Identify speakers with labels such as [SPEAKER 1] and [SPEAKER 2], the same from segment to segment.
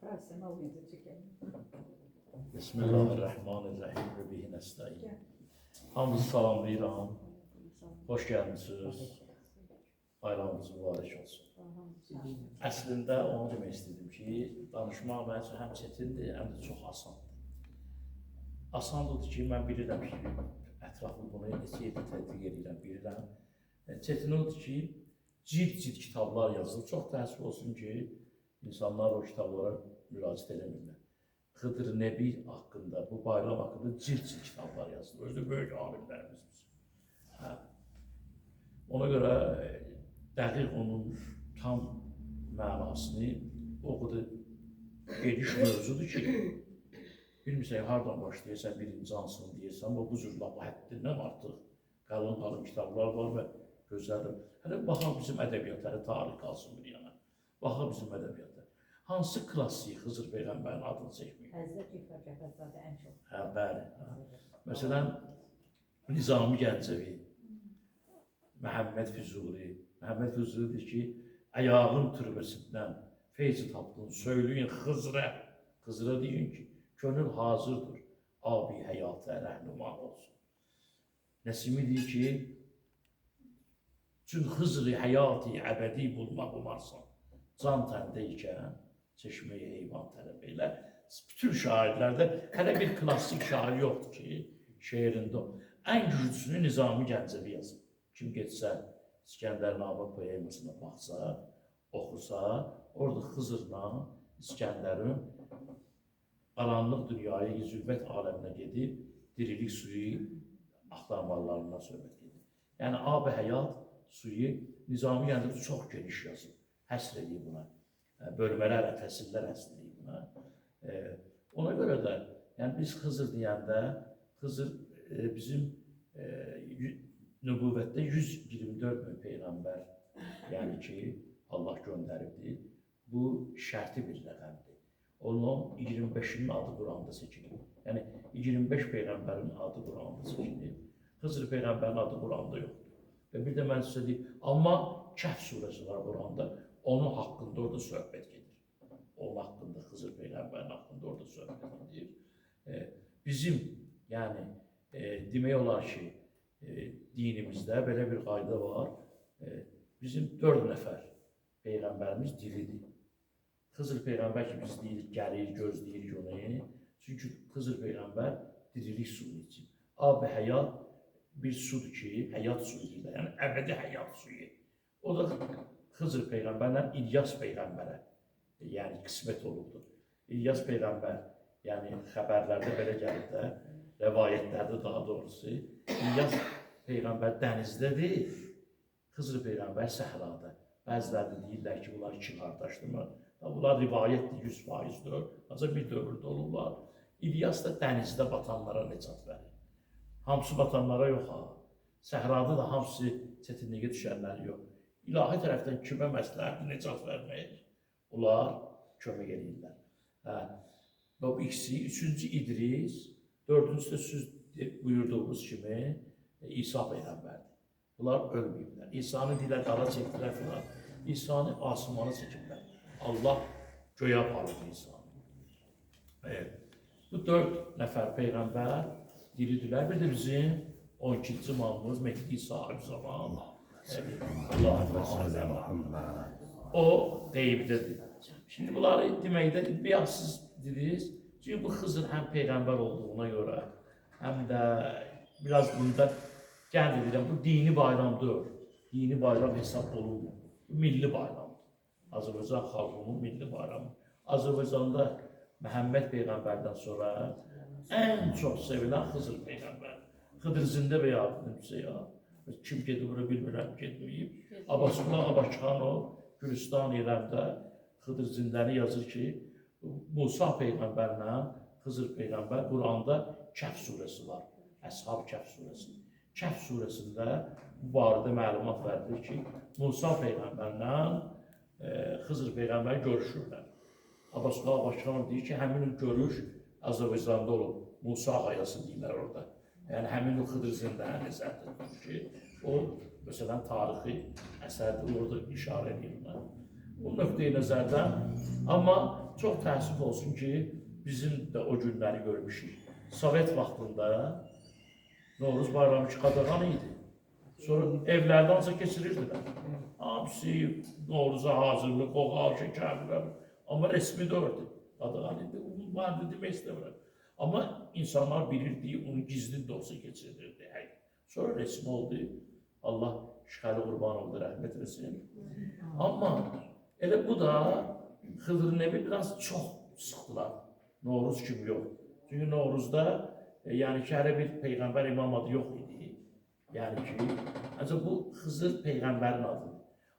[SPEAKER 1] Professional video çekelim.
[SPEAKER 2] Bismillahirrahmanirrahim və bihi nəstəin. Hamınızı salamlayıram. Xoş gəlmisiniz. Bayramınız mübarək olsun. Əslində onu demək istədim ki, danışmaq mənim üçün həm çətindir, həm də çox asandır. Asandır ki, mən bilirəm ki, ətraflı bunu neçə ildir tədqiq edirəm, bilirəm. Çətin odur ki, cild-cild kitablar yazılır. Çox təəssüf olsun ki, insanlar o kitablara müraciət eləmirlər. Xıdır Nebi haqqında, bu bayram haqqında cild-cild kitablar yazılır. Özü də böyük alimlərimiz. Hə. Ona görə dəqiq onun tam mənasını o qədər geniş mövzudur ki, bilmirsən hardan başlayırsan, birinci hansını deyirsən, amma bu cür lap həddindən artıq qalın-qalın kitablar var və gözəldir. Hələ baxaq bizim ədəbiyyata, hələ tarix qalsın bir yana. Baxaq bizim ədəbiyyata. Hansı klassik Xızır Peyğəmbərin adını çəkməyib?
[SPEAKER 1] Həzrət İfa Cəfərzadə ən çox.
[SPEAKER 2] Hə, bəli. Hə. Məsələn, Nizami Gəncəvi, Məhəmməd Füzuli. Məhəmməd Füzuli deyir ki, ayağın türbəsindən feyzi tapdın, söyləyin Xızrə. Xızrə deyin ki, könül hazırdır, abi həyata rəhnuma olsun. Nəsimi deyir ki, çün Xızrı həyati əbədi bulmaq umarsan, can təndə ikən çeşməyi heyvan tələb elə. Bütün şairlərdə hələ bir klassik şair yoxdur ki, şeirində o. Ən güclüsünü Nizami Gəncəvi yazıb. Kim getsə İskəndərnamə poemasına baxsa, oxusa, orada Xızırla İskəndərin qaranlıq dünyaya, zülmət aləminə gedib, dirilik suyu axtarmalarından söhbət gedir. Yəni, ab-ı həyat suyu Nizami Gəncəvi çox geniş yazıb, həsr edib buna. Bölmələrlə, fəsillər həsr edib buna. Ona görə də, yəni biz Xızır deyəndə, Xızır bizim nübüvvətdə 124 min peyğəmbər, yəni ki, Allah göndəribdir. Bu şərti bir rəqəmdir. Onun 25-inin adı Quranda çəkilib. Yəni 25 peyğəmbərin adı Quranda çəkilib. Xızır peyğəmbərin adı Quranda yoxdur. Və bir də mən sizə deyim, amma Kəhf surəsi var Quranda, onun haqqında orada söhbət gedir. Onun haqqında, Xızır peyğəmbərin haqqında orada söhbət gedir. Bizim, yəni, demək olar ki, dinimizdə belə bir qayda var. Bizim 4 nəfər peyğəmbərimiz diridir. Xızır peyğəmbər ki, biz deyirik, gəlir, gözləyirik onu. Çünki Xızır peyğəmbər dirilik suyunu içib. Ab-ı həyat bir sudur ki, həyat suyu deyirlər, yəni əbədi həyat suyu. O da Xızır peyğəmbərlə İlyas peyğəmbərə, yəni qismət olubdur. İlyas peyğəmbər, yəni xəbərlərdə belə gəlib də, rəvayətlərdə daha doğrusu, İlyas peyğəmbər dənizdədir, Xızır peyğəmbər səhrada. Bəziləri də deyirlər ki, bunlar iki qardaşdırmı? Bunlar rivayətdir, 100%-dir. Ancaq bir dövrdə olurlar. İlyas da dənizdə batanlara nicat verir. Hamısı batanlara yox ha. Səhrada da hamısı çətinliyə düşənlər yox. İlahi tərəfdən kimə məsləhətdir nicat vermək? Onlar kömək eləyirlər. Hə. Və bu ikisi, üçüncü İdris, dördüncüsü də siz buyurduğunuz kimi İsa peyğəmbərdir. Bunlar ölməyiblər. İsa'nı dilə dara çəkdilər filan. İsa'nı asmana çəkiblər. Allah göyə aparır İsa'nı. Evet. Bu 4 nəfər peyğəmbər diridirlər. Bir də bizim 12-ci imamımız Mehdi sahib zaman. Allah o qeybdədir. Şimdi bunları deməkdə bir siz dediniz. Çünki bu Xızır həm peyğəmbər olduğuna görə, həm də biraz bunda gəl deyirəm, bu dini bayram deyil. Dini bayram hesab olunmur. Bu milli bayramdır. Azərbaycan xalqının milli bayramı. Azərbaycanda Məhəmməd peyğəmbərdən sonra ən çox sevilən Xızır peyğəmbər. Xıdır zində və ya ya. Kim gedib bura bilmirəm, getməyib. Abbasqulu Ağa Bakıxanov Gülüstan İrəmdə Xıdır zindəni yazır ki, Musa peyğəmbərlə Xızır peyğəmbər Quranda Kəhf surəsi var. Əshab Kəhf surəsi. Kəhf surəsində bu barədə məlumat verilir ki, Musa peyğəmbərlə Xızır peyğəmbər görüşürlər. Abbasqulu Ağa Bakıxanov deyir ki, həmin o görüş Azərbaycanda olub. Musa ağayası deyirlər orada. Yəni həmin o Xıdır zindəni nəzərdə tutur ki, o məsələn tarixi əsərdir, orada işarə edir ona. Bu nöqteyi nəzərdən, amma çox təəssüf olsun ki, bizim də o günləri görmüşük. Sovet vaxtında Novruz bayramı ki, qadağan idi. Sonra evlərdə ancaq keçirirdilər. Hamısı Novruza hazırlıq, qoğal, şəkərlər. Amma resmi deyildi. Qadağan idi. Bunu mən demək istəmirəm. Amma insanlar bilirdi, onu gizli də olsa keçirilirdi. Sonra resmi oldu. Allah Şixəli Qurbanovda rəhmət eləsin. Amma elə bu da Xıdır Nebi biraz çox sıxdılar. Novruz kimi yox. Çünki Novruzda yəni ki, hələ bir peyğəmbər imam adı yox idi. Yəni ki, ancaq bu Xızır peyğəmbərin adıdır.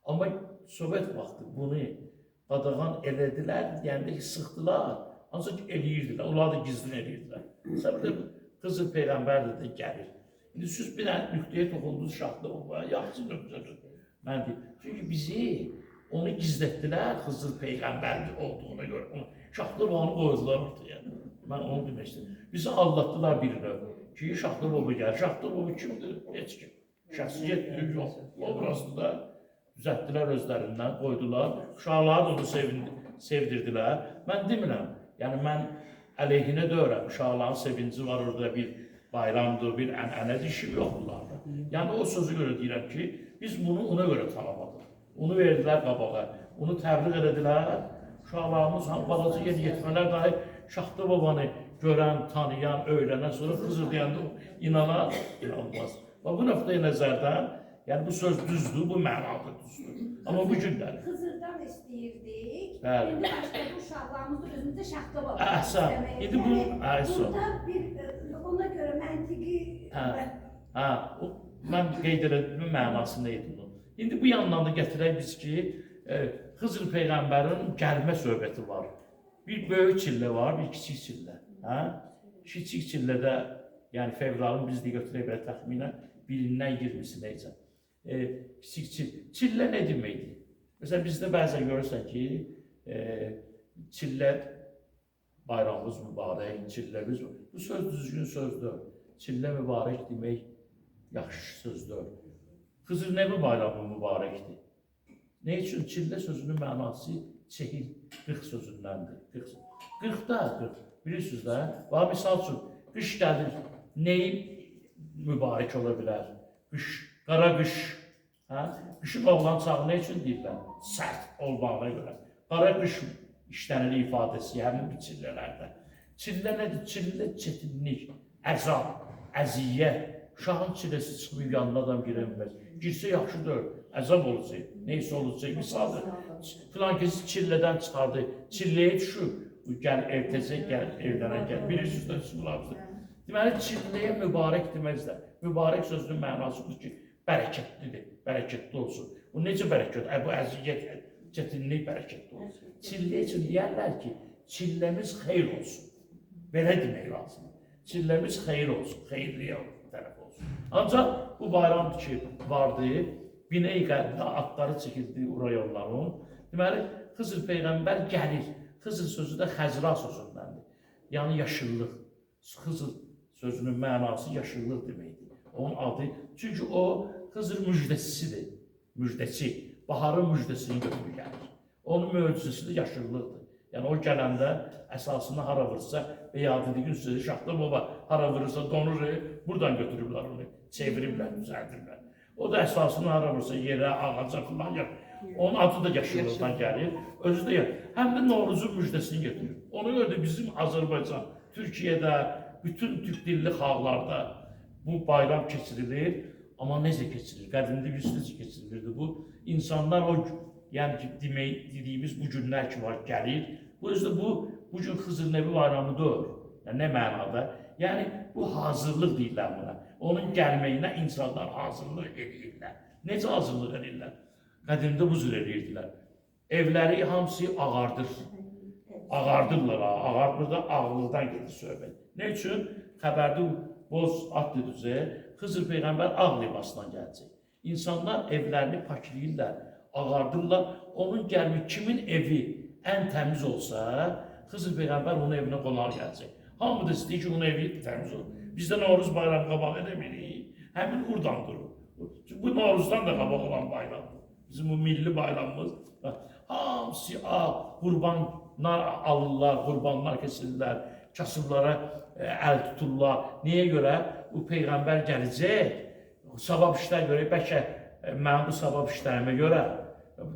[SPEAKER 2] Amma Sovet vaxtı bunu qadağan elədilər, yəni ki, sıxdılar. Ancaq eləyirdilər, onlar da gizlin eləyirdilər. Səbəb Xızır peyğəmbər də gəlir. İndi siz bir dənə nöqtəyə toxundunuz, şaxta o, yaxşı nöqtədir. Mən deyim, çünki bizi onu gizlətdilər Xızır peyğəmbər olduğuna görə. Onu, Şaxta babanı qoydular ortaya. Mən onu demək istəyirəm. Bizi aldatdılar bir növ ki, Şaxta baba gəlir. Şaxta baba kimdir? Heç kim. Şəxsiyyət yox. Obrazını da düzəltdilər özlərindən, qoydular. Uşaqları da onu sevdirdilər. Mən demirəm, yəni mən əleyhinə deyirəm. Uşaqların sevinci var orada, bir bayramdır, bir ənənədir, işim yox bunlarda. Yəni o sözü görə deyirəm ki, biz bunu ona görə tanımadıq. Onu verdilər qabağa, onu təbliğ elədilər. Uşaqlarımız, balaca yeniyetmələr dahi Şaxta babanı görən, tanıyan, öyrənən, sonra Xızır deyəndə inanar, inanmaz. Və bu nöqteyi nəzərdən, yəni bu söz düzdür, bu mənada düzdür. Amma bu günləri.
[SPEAKER 3] Xızırdan istəyirdik.
[SPEAKER 2] Bəli.
[SPEAKER 3] İndi başladı uşaqlarımız da özümüzdə Şaxta baba
[SPEAKER 2] Əhsən.
[SPEAKER 3] istəməyə.
[SPEAKER 2] İndi bu,
[SPEAKER 3] Yəni, burada bir ona görə məntiqi.
[SPEAKER 2] Hə, o, mən qeyd elədim mənası nə idi bunun. İndi bu yandan da gətirək biz ki, Xızır peyğəmbərin gəlmə söhbəti var. Bir böyük çillə var, bir kiçik çillə. Hə? Kiçik çillədə, yəni fevralın biz də götürək belə təxminən 1-dən 20-sinəcə. Kiçik çillə. Çillə nə deməkdir? Məsələn, bizdə bəzən görürsən ki, çillə bayramımız mübarək, çilləmiz. Bu söz düzgün sözdür. Çillə mübarək demək yaxşı sözdür. Xızır Nebi bayramı mübarəkdir. Nə üçün? Çillə sözünün mənası çehil, 40 sözündəndir. 40. 40 da 40. Bilirsiniz də. Bax, misal üçün, qış gəlir, nəyi mübarək ola bilər? Qış, qara qış. Hə? Qışın oğlan çağı nə üçün deyirlər? Sərt olmağına görə. Qara qış işlənilir ifadəsi həmin bu çillələrdə. Çillə nədir? Çillə çətinlik, əzab, əziyyət. Uşağın çiləsi çıxıb yanına adam girə bilməz. Girsə yaxşıdır, əzab olacaq, neysə olacaq. Misaldır, filan kəsi çillədən çıxardı, çilləyə düşüb, gəl ertəsə, gəl evlənə gəl. Bilirsiniz də, bunlar. Deməli, çilləyə mübarək deməzlər. Mübarək sözünün mənası budur ki, bərəkətlidir, bərəkətli olsun. Bu necə bərəkət? Bu əziyyət, çətinlik bərəkətli olsun. Çillə üçün deyərlər ki, çilləmiz xeyir olsun. Belə demək lazımdır. Çilləmiz xeyir olsun, xeyirliyə tərəf olsun. Ancaq bu bayramdır ki, vardı, biney qəddə atları çəkildi rayonların. Deməli, Xızır peyğəmbər gəlir. Xızır sözü də xəzra sözündəndir. Yəni yaşıllıq. Xızır sözünün mənası yaşıllıq deməkdir. Onun adı, çünki o Xızır müjdəçisidir. Müjdəçi, baharın müjdəsini götürür gəlir. Onun möcüzəsi də yaşıllıqdır. Yəni o gələndə əsasını hara vursa və ya dediyin sözü Şaxta baba hara vurursa donur, buradan götürüblər onu, çeviriblər, düzəldirlər. O da əsasını hara vursa yerə, ağaca filan, onun adı da yaşıllıqdan gəlir, özü də həm də Novruzun müjdəsini götürür. Ona görə də bizim Azərbaycan, Türkiyədə, bütün türk dilli xalqlarda bu bayram keçirilir. Amma necə keçirilir? Qədimdə bilirsiniz necə keçirilirdi bu? İnsanlar o, yəni ki, dediyimiz bu günlər ki var, gəlir. Bu özü də bu gün Xızır Nebi bayramı deyil. Yəni, nə mənada? Yəni, bu hazırlıq deyirlər buna. Onun gəlməyinə insanlar hazırlıq edirlər. Necə hazırlıq edirlər? Qədimdə bu cür edirdilər. Evləri hamısı ağardır. Ağardırlar, ağardır da ağlıqdan gedir söhbət. Nə üçün? Xəbərdə boz at dedizə, Xızır Peyğəmbər ağ libasla gələcək. İnsanlar evlərini pakləyirlər, ağardırlar. Onun gəlmi kimin evi ən təmiz olsa, Xızır Peyğəmbər onun evinə qonaq gələcək. Hamı da istəyir ki, onun evi təmiz olsun. Bizdə Novruz bayramı qabaq eləmirik. Həmin oradan durur. Çünki bu Novruzdan da qabaq olan bayramdır. Bizim bu milli bayramımız. Hamısı ağ, qurban qurbanlar alırlar, qurbanlar kəsirlər, kasıblara əl tuturlar. Niyə görə? Bu peyğəmbər gələcək, savab işlər görək, bəlkə mənim bu savab işlərimə görə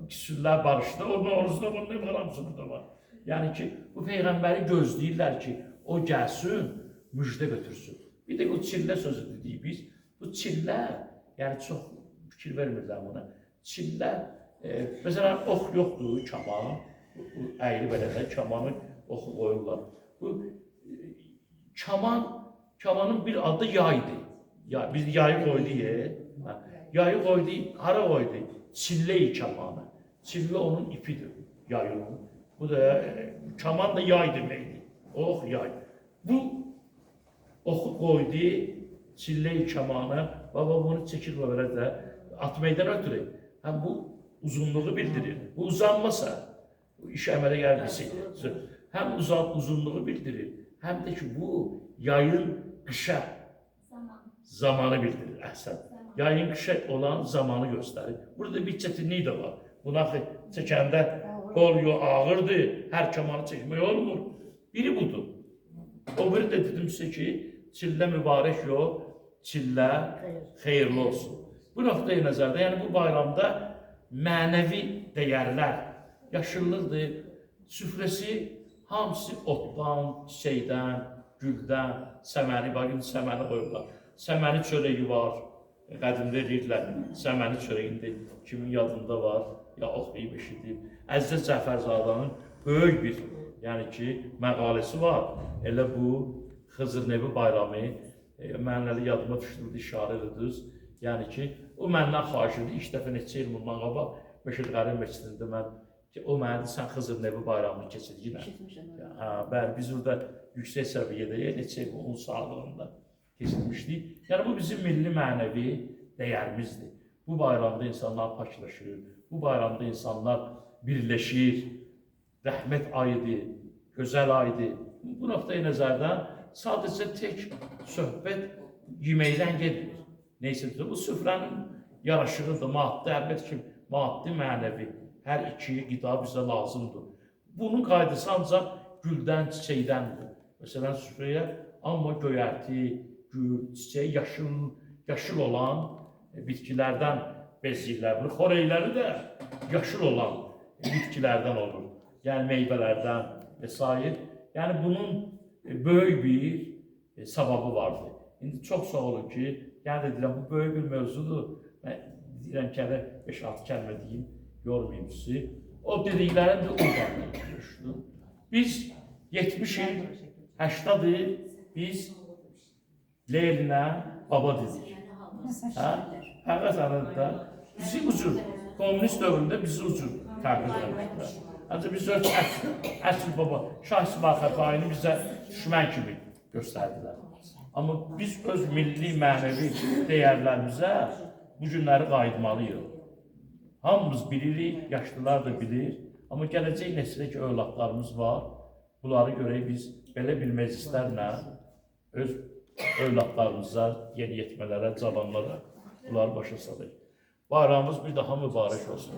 [SPEAKER 2] küsürlər barışdı. O Novruzda bunun nə var, hamısı burada var. Yəni ki, bu peyğəmbəri gözləyirlər ki, o gəlsin, müjdə götürsün. Bir də o çillə sözü dedik biz. Bu çillə, yəni çox fikir vermirlər buna. Çillə, məsələn, ox yoxdur, kaman, əyri belə də kamanı oxu qoyurlar. Bu kaman, kamanın bir adı yaydır. Ya, biz yayı qoyduq. Hə, yayı qoyduq, hara qoyduq? Çillə-i kamanı. Çillə onun ipidir, yayın. Bu da kaman da yay deməkdir. Ox, yay. Bu oxu qoydu çillə-i kamanı. Baba bunu çəkir belə də atmaqdan ötürü. Həm bu uzunluğu bildirir. Bu uzanmasa iş əmələ gəlməsi. Həm uzunluğu bildirir, həm də ki bu yayın qışa zamanı bildirir. Əhsən. Yayın qışa olan zamanı göstərir. Burada bir çətinlik də var. Bunu axı çəkəndə qol yo ağırdır, hər kamanı çəkmək olmur. Biri budur. O biri də dedim sizə ki, çillə mübarək yox, çillə xeyirli olsun. Bu nöqteyi nəzərdə, yəni bu bayramda mənəvi dəyərlər, yaşıllıqdır, süfrəsi hamısı otdan, çiçəkdən, güldən, səməni, bakın səməni qoyurlar. Səməni çörəyi var, qədimdə eləyirdilər, səməni çörəyində kimin yadında var, ya oxuyub, eşidib. Əzizə Cəfərzadənin böyük bir, yəni ki, məqaləsi var. Elə bu Xızır Nevi bayramı, mənim elə yadıma düşdü, işarə edirdiniz. Yəni ki, o məndən xahiş edir, ilk dəfə neçə il bundan qabaq Məşəd Qərim məscidində mən ki, o mənə dedi, sən Xızır Nevi bayramını keçir yenə. Hə, bəli, biz orada yüksək səviyyədə neçə il onun sağlığında keçirmişdik. Yəni bu bizim milli mənəvi dəyərimizdir. Bu bayramda insanlar paklaşır, bu bayramda insanlar birləşir, rəhmət ayıdır, gözəl ayıdır. Bu nöqteyi nəzərdən sadəcə tək söhbət yeməkdən getmir. Neysə, bu süfrənin yaraşığıdır, maddi, əlbəttə ki, maddi, mənəvi hər iki qida bizə lazımdır. Bunun qaydası ancaq güldən, çiçəkdəndir. Məsələn, süfrəyə amma göyərti, gül, çiçək, yaşıl olan bitkilərdən bezləyirlər. Bunu xörəkləri də yaşıl olan bitkilərdən olur. Yəni meyvələrdən və s. Yəni bunun böyük bir savabı vardır. İndi çox sağ olun ki, yəni də deyirəm, bu böyük bir mövzudur. Mən deyirəm ki, hələ 5-6 kəlmə deyim, yormayayım sizi. O dediklərim də oradan görüşdü. Biz 70 il, 80 il biz Leylinə baba dedik. Hə? Həqiqətən də bizi ucur, komünist dövründə bizi ucur təqdir etmişlər. Ancaq biz öz əsl baba, Şah İsmayıl Xətaini bizə düşmən kimi göstərdilər. Amma biz öz milli, mənəvi dəyərlərimizə bu günləri qayıtmalıyıq. Hamımız bilirik, yaşlılar da bilir. Amma gələcək nəsildə ki, övladlarımız var, bunları görək biz belə bir meclislərlə öz övladlarımıza, yeniyetmələrə, cavanlara bunları başa salırıq. Bayramımız bir daha mübarək olsun.